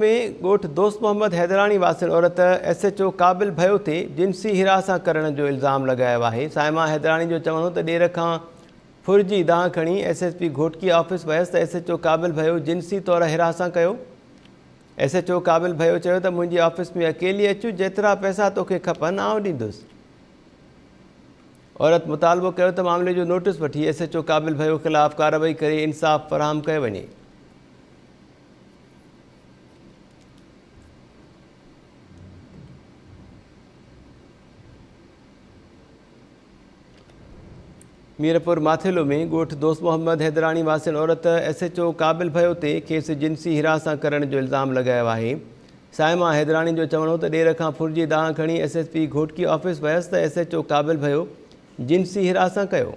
۾ ڳوٺ دوست محمد حيدراڻي واسين عورت ايس ايڇ او قابل ڀيو تي جنسي هراسان ڪرڻ جو الزام لڳايو آهي. صائمه حيدراڻي جو چوڻ هو ته ڏير کان ڦرجي دانهن کڻي S S P Ghotki office ويس ته ايس ايڇ او قابل ڀيو جنسي طور هراسان ڪيو. ايس ايڇ او قابل ڀيو چيو ته منهنجي آفيس ۾ اڪيلي اچ جيترا پئسا توکي کپن آئون ڏيندس. عورت مطالبو ڪيو ته معاملي جو نوٽيس وٺي ايس ايڇ او قابل ڀيو خلاف ڪارروائي ڪري انصاف فراهم ڪيو وڃي. ميرپور ماٿيلو ۾ ڳوٺ دوست محمد حيدراڻي واسين عورت ايس ايڇ او قابل ڀيو تي کيس جنسي هراسان ڪرڻ جو الزام لڳايو آهي. صائمه حيدراڻي جو چوڻ هو ته ڏير کان ڦرجي دانهن کڻي S S P Ghotki office ويس ته ايس ايڇ او قابل ڀيو جنسي هراسان ڪيو.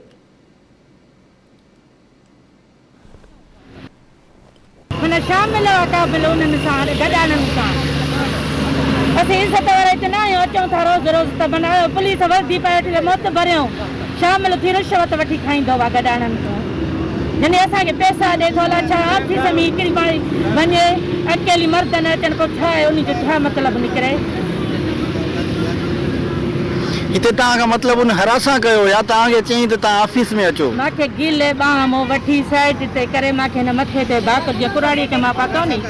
هن شامل هئا قابل انهن سان گڏاڻن سان. اسين عزت وارا هت نه آهيون اچون ٿا روز روز ته من آيو پوليس وردي پائي وٺي ته معتبريون شامل ٿي رشوت وٺي کائيندو هئا گڏاڻن کان جني اسان کي پيسا ڏي ٿو الا ڇا آفيس ۾ هڪڙي مائي وڃي اڪيلي مرد نه اچن پوء ڇا آهي انهي جو ڇا مطلب نڪري. هتي توهان کان مطلب ان هراسان ڪيو يا توهان کي چيائين ته توهان آفيس ۾ اچو. مان کي گيلي ٻانهن مون وٺي سائيڊ تي ڪري مان کي هن مٿي تي ڀاڪر جيئن ڪراڙيء کي مان پاتو ني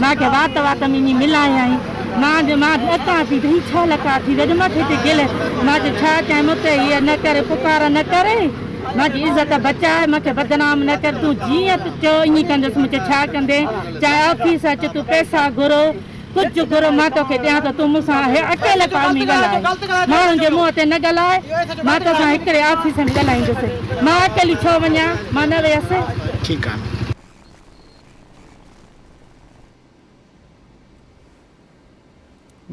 مان کي وات وات ۾ ائين ملايائين مان جو مان ڏڪان ٿي ته هي ڇا لڪا ٿي ويو جو مٿي تي گيلي مان چيو ڇا چيائين مون تي هيء نه ڪر پڪار نه ڪر منهنجي عزت بچاء مون کي بدنام نه ڪر تون جيئن چئو ائين ڪندس مون چيو ڇا ڪندين چيائين آفيس اچ تون پئسا گهرو ڪجهه گهر مان توکي ڏيان ٿو، تون مون سان اڪيلي پاڻ ۾ ڳالهاء، ماڻهن جي منهن تي نه ڳالهاء، مان توسان هڪڙي آفيس ۾ ڳالهائيندس، مان اڪيلي ڇو وڃان، مان نه ويس. ٺيڪ آهي.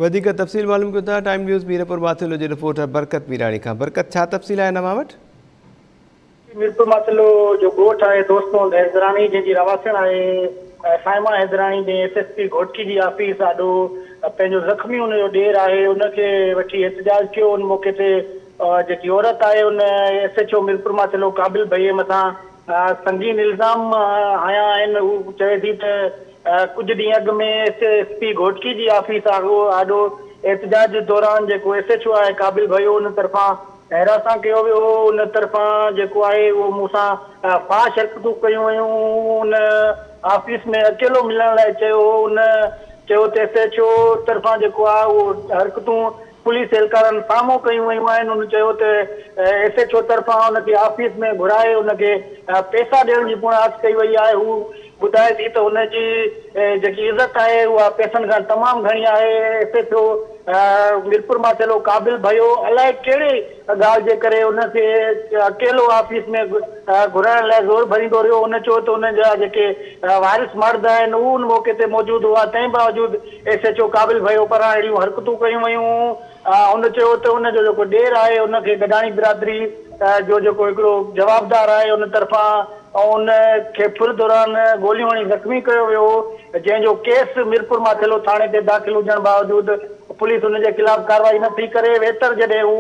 وڌيڪ تفصيل معلوم ڪيون ٿا ٽائيم نيوز ميرپور ماٿيلو جي رپورٽر برڪت ميراڻي کان برڪت ڇا تفصيل آهن اوهان وٽ؟ ميرپور ماٿيلو جو ڳوٺ آهي دوست محمد حيدراڻي جنهن جي رهواسڻ آهي صائمه حيدراڻي جنهن ايس ايس پي گهوٽڪي جي آفيس آڏو پنهنجو زخمي ان جو ڏير آهي ان کي وٺي احتجاج ڪيو ان موقعي تي جيڪي عورت آهي ان S H O Mirpur Mathelo Qabil ڀئي مٿان سنگين الزام هنيا آهن هو چوي ٿي ته ڪجهه ڏينهن اڳ ۾ ايس ايس پي گهوٽڪي جي آفيس آڏو احتجاج دوران جيڪو ايس ايڇ او آهي قابل ڀيو ان طرفان هراسان ڪيو ويو هو، ان طرفان جيڪو آهي اهو مون سان فحش حرڪتون ڪيون ويون، ان آفيس ۾ اڪيلو ملڻ لاء چيو هو، ان چيو ته ايس ايڇ او طرفان جيڪو آهي اهو حرڪتون پوليس اهلڪارن سامهون ڪيون ويون آهن، هن چيو ته ايس ايڇ او طرفان ان کي آفيس ۾ گهرائي ان کي پئسا ڏيڻ جي پڻ آڇ ڪئي وئي آهي، هو ٻڌائي ٿي ته هن جي جيڪي عزت آهي اها پئسن کان تمام گهڻي آهي، S H O Mirpur Mathelo Qabil Bhayo الائي ڪهڙي ڳالهه جي ڪري ان کي اڪيلو آفيس ۾ گهرائڻ لاء زور ڀريندو رهيو، هن چيو ته ان جا جيڪي وارث مرد آهن هو ان موقعي تي موجود هئا تنهن باوجود S H O Qabil Bhayo پاران اهڙيون حرڪتون ڪيون ويون. هن چيو ته ان جو جيڪو ڏير آهي ان کي گڏاڻي برادري جو جيڪو هڪڙو جوابدار آهي ان طرفان ان کي ڦر دوران گوليون هڻي زخمي ڪيو ويو هو جنهن جو ڪيس ميرپور ماٿيلو ٿاڻي تي داخل هجڻ باوجود پوليس ان جي خلاف ڪارروائي نه ٿي ڪري ويتر جڏهن هو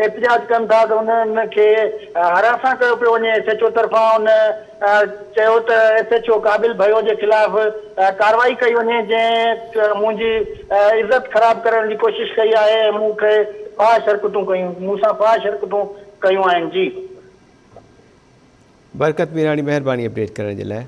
احتجاج ڪن ٿا ته انهن کي هراسان ڪيو پيو وڃي ايس ايڇ او طرفان ان چيو ته ايس ايڇ او قابل ڀيو جي خلاف ڪارروائي ڪئي وڃي جنهن منهنجي عزت خراب ڪرڻ جي ڪوشش ڪئي آهي ۽ مون کي فحش حرڪتون ڪيون مون سان فحش حرڪتون ڪيون آهن جي. برڪت ميراڻي مهرباني اپڊيٽ ڪرڻ جي لاء.